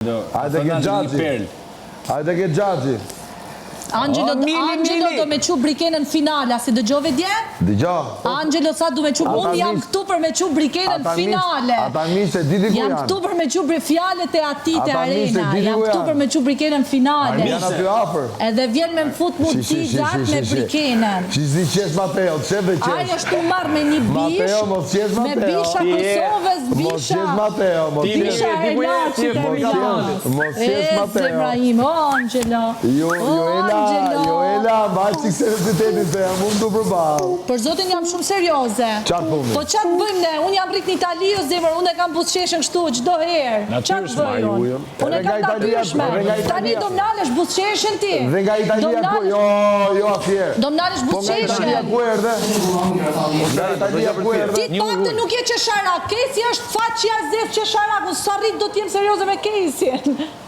Hajde ke xhaxhi. Hajde ke xhaxhi. Angelo, Angelo do me çu Brikenën finale, a s'i dëgjove dje? Dëgjo. Angelo tha du me çu, unë jam këtu për me çu Brikenën finale. Ata miqtë e di ti ku janë. Jam këtu për me çu fjalët e atij te arena. Jam këtu për me çu Brikenën finale. Janë aty afër. Edhe vjen me më fut mu ti zat me Brikenën. Si si qesh Mateo, të qesh dhe qesh. Ai është tu marr me një bishë. Mateo, mos qesh Mateo. Me bisha Kosovës, bisha. Mos qesh Mateo, mos qesh. Bisha e Laçit e Milanës. Mos qesh Mateo. E zemra ime, o Angelo. Jo, Joela, Joela, mbaj çik seriozitetin se jam unë këtu përballë. Për zotin jam shumë serioze. Ça thoni? Po ça të bëjmë ne? Unë jam rrit në Itali o zemër, unë e kam buzëqeshjen kështu çdo herë. Ça të bëj unë? Unë e kam natyrshme. Tani do më nalësh buzëqeshjen ti. Dhe nga Italia ku, jo, jo atje. Do më nalësh buzëqeshjen. Po nga Italia ku erdhe? Nga Italia ku erdhe? Ti të paktën nuk je qesharak. Kesi është faqja e zezë qesharak. Unë s'arrij dot të jem serioze me Kesin.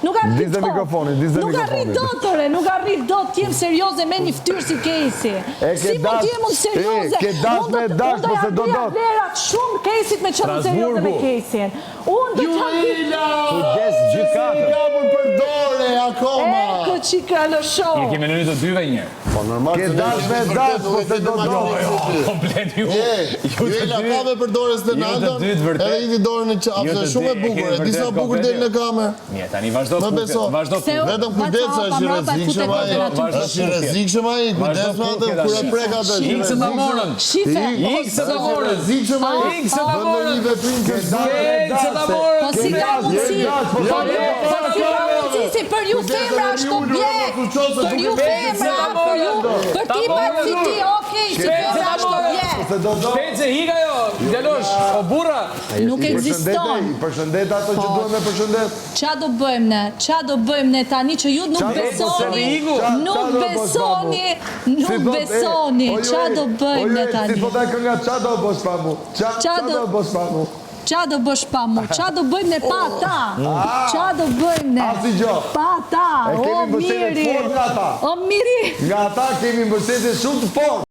Nuk arrij dot. Ndize mikrofonin, ndize mikrofonin. Nuk arrij dot, ore, nuk arrij dot të jem serioze me një fytyrë si Kesi. Si mund të jem unë serioze? Ke dash me dash, po s'e do dot. Unë do t'ia vlerat shumë Kesit me qenë serioze me Kesin. Unë do t'ia Juela! Kujdes gjykatën. Si kapur për dore akoma. E ku çikra në show. Je kemi lënë të dyve një herë. Po normal Ke dash me dash, po s'e do dot. Jo, komplet ju. Juela kape për dore Stenaldon. Edhe i di dorën në qafë, se shumë e bukur, e di sa bukur del në kamerë. Mirë, tani vazhdo puthjet, vazhdo puthjet. Vetëm kujdes se është i rrezikshëm ai. Është i rrezikshëm ai, kujdes me atë kur e prek atë. Ik se ta morën. Shife. Ik se ta morën. Rrezikshëm ai. Ik se ta morën. Një veprim të Ik se ta morën. Po si ka mundësi? Po po si ka mundësi si për ju femra është objekt. Për ju femra, për ju, për tipat si ti, okay, si femra është objekt. Shpejt se ik ajo, djalosh, o burra. Nuk ekziston. I përshëndet ato që duhen me përshëndet. Ça do bëjmë ne? Ça do bëjmë ne tani që ju nuk besoni, nuk besoni, nuk besoni. Ça do bëjmë ne tani? Si thotë kënga ça do bësh pa mu? Ça do bësh pa mu? Ça do bësh pa mu? Ça do bëjmë ne pa ta? Ça do bëjmë ne? Asgjë. Pa ta. E kemi mbështetje të fortë nga ata. O Miri. Nga ata kemi mbështetje shumë të fortë.